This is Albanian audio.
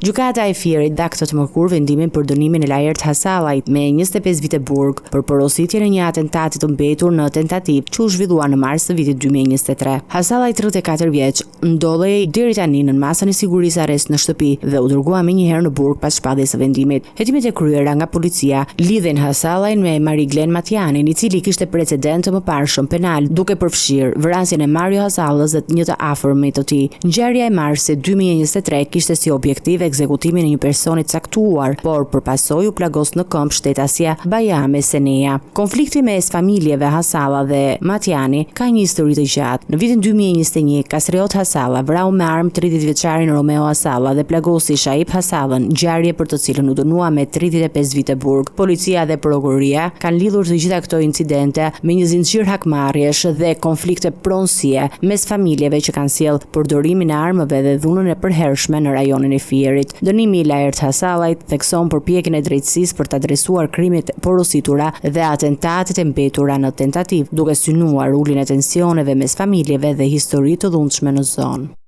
Gjykata e Fierit dha këtë të mërkurë vendimin për dënimin e Laert Hasallajt me 25 vite burg për porositjen e një atentati të mbetur në tentativë që u zhvillua në mars të vitit 2023. Hasallaj 34 vjeç ndodhej deri tani nën masën e sigurisë arrest në shtëpi dhe u dërgua menjëherë në burg pas shpalljes së vendimit. Hetimet e kryera nga policia lidhin Hasallajn me Mariglen Matjanin, i cili kishte precedent të mëparshëm penal, duke përfshirë vrasjen e Mario Hasallës dhe një të afërmi të tij. Ngjarja e marsit 2023 kishte si objektiv ekzekutimin e një personi të caktuar, por për pasojë u plagos në këmbë shtetasja Bajame Seneja. Konflikti mes familjeve Hasalla dhe Matjani ka një histori të gjatë. Në vitin 2021, Kastriot Hasalla vrau me armë 30 vjeçarin Romeo Hasalla dhe plagosi Shaip Hasallën, ngjarje për të cilën u dënua me 35 vite burg. Policia dhe prokuroria kanë lidhur të gjitha këto incidente me një zinxhir hakmarrjesh dhe konflikte pronësie mes familjeve që kanë sjellë përdorimin e armëve dhe dhunën e përhershme në rajonin e Fierit. Dënimi i Laert Hasallajt thekson përpjekjen e drejtësisë për të adresuar krimet e porositura dhe atentatet e mbetura në tentativë, duke synuar uljen e tensioneve mes familjeve dhe histori të dhunshme në zonë.